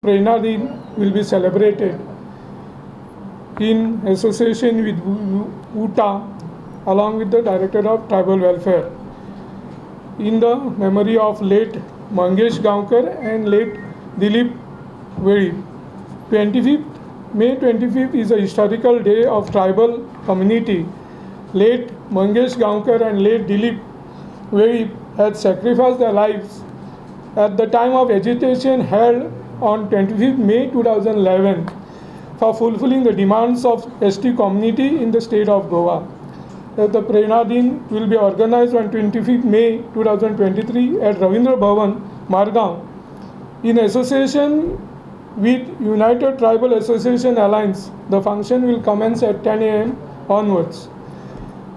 Prerna Din will be celebrated in association with UTA along with the Director of Tribal Welfare in the memory of late Mangesh Gaonkar and late Dilip Velip. 25th May 25th is a historical day of tribal community. Late Mangesh Gaonkar and late Dilip Velip had sacrificed their lives at the time of agitation held on 25th May 2011 for fulfilling the demands of ST community in the state of Goa. The Prerna Din will be organized on 25th May 2023 at Ravindra Bhavan, Margao, in association with United Tribal Association Alliance. The function will commence at 10 a.m. onwards.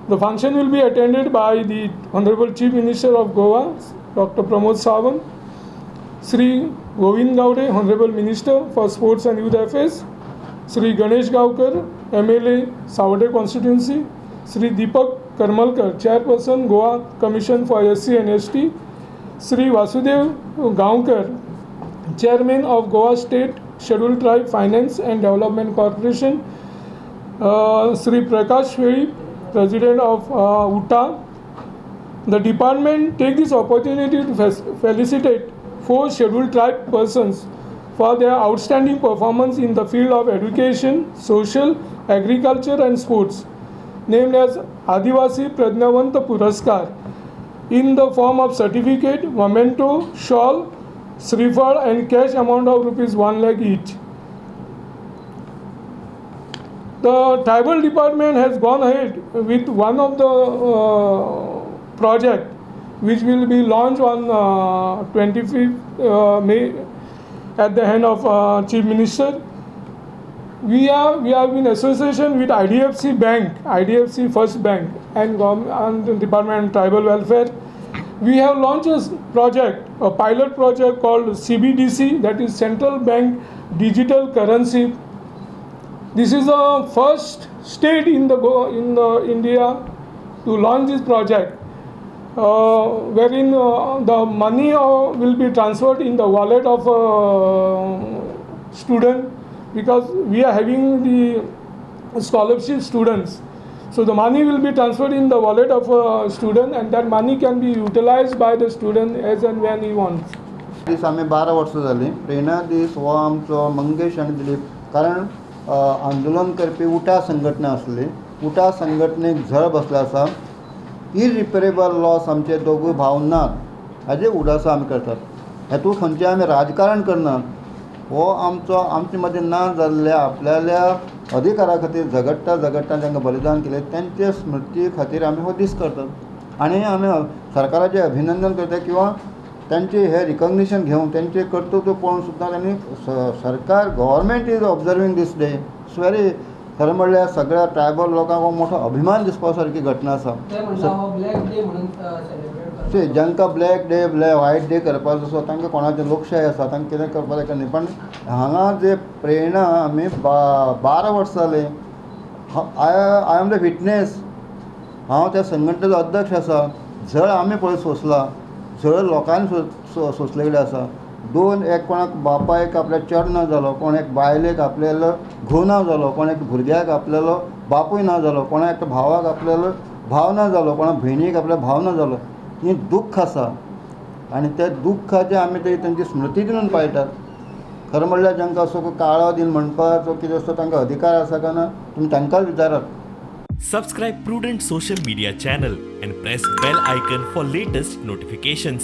The function will be attended by the Honorable Chief Minister of Goa, Dr. Pramod Sawant, Shri Govind Gaude, Honorable Minister for Sports and Youth Affairs, Shri Ganesh Gaonkar, MLA, Savode Constituency, Shri Deepak Karmalkar, Chairperson, Goa Commission for SC and ST, Shri Vasudev Gaonkar, Chairman of Goa State Scheduled Tribe Finance and Development Corporation, Shri Prakash Velip, President of UTA. The department take this opportunity to felicitate 4 scheduled tribe persons for their outstanding performance in the field of education, social, agriculture and sports, named as Adivasi Prajnavant Puraskar in the form of certificate, memento, shawl, srifal and cash amount of rupees 1 lakh each. The tribal department has gone ahead with one of the project which will be launched on 25th May at the hand of Chief Minister. We have in association with IDFC Bank, IDFC First Bank and the Department of Tribal Welfare. We have launched a project, a pilot project called CBDC, that is Central Bank Digital Currency. This is the first state in the India to launch this project, wherein the money will be transferred in the wallet of a student, because we are having the scholarship students. So the money will be transferred in the wallet of a student, and that money can be utilized by the student as and when he wants. दीस आमी 12 वर्सां जालीं. प्रेरणा दीस हो आमचो मंगेश आनी दिलीप, कारण आंदोलन करपी उटा संघटना आसली. उटा संघटनेक झळ बसला आसा. इरिपेरेबल लॉस आमचे दोगूय भाव नात हाजे उडासो आमी करतात. हेतूंत खंयचें आमी राजकारण करनात. हो आमचो आमचे मदीं ना जाल्ल्या आपल्याल्या अधिकारा खातीर झगडटा झगडटा तांकां बलिदान केलें तेंचे स्मृती खातीर आमी हो दीस करतात. आनी आमी सरकाराचें अभिनंदन करता किंवा तांचे हे रिकॉग्निशन घेवन तेंचें कर्तृत्व पळोवन सुद्दां तांणी सरकार government is observing this day. It's very खरें म्हणल्यार सगळ्या ट्रायबल लोकांक हो मोठो अभिमान दिसपा सारकी घटना आसा. सी जांकां ब्लॅक डे व्हायट डे करपाचो आसा तांकां कोणाचें लोकशाय आसा, तांकां कितें करपाचें न्ही. पण हांगा जे प्रेरणा आमी 12 वर्सां जालीं, I am the witness. हांव त्या संघटनेचो अध्यक्ष आसा. झळ आमी पळय सोंसला, झळ लोकांनी सोंसले कडेन आसा. दोन एक कोणाक बापायक आपल्या चेडो ना जालो, कोण एक बायलेक आपल्यालो घोव ना जालो, कोण एक भुरग्याक आपल्यालो बापूय ना जालो, कोणा एक भावाक आपल्यालो भाव ना जालो, कोणा भयणीक आपल्या भाव ना जालो. ही दुख्ख आसा आनी त्या दुख्खाचें आमी ते तेंची स्मृती दिवन पाळटात. खरें म्हणल्यार जांकां असो काळो दिन म्हणपाचो कितें आसता तांकां अधिकार आसा काय ना तुमी तांकांच विचारात. Subscribe Prudent Social Media channel and press bell icon for latest notifications.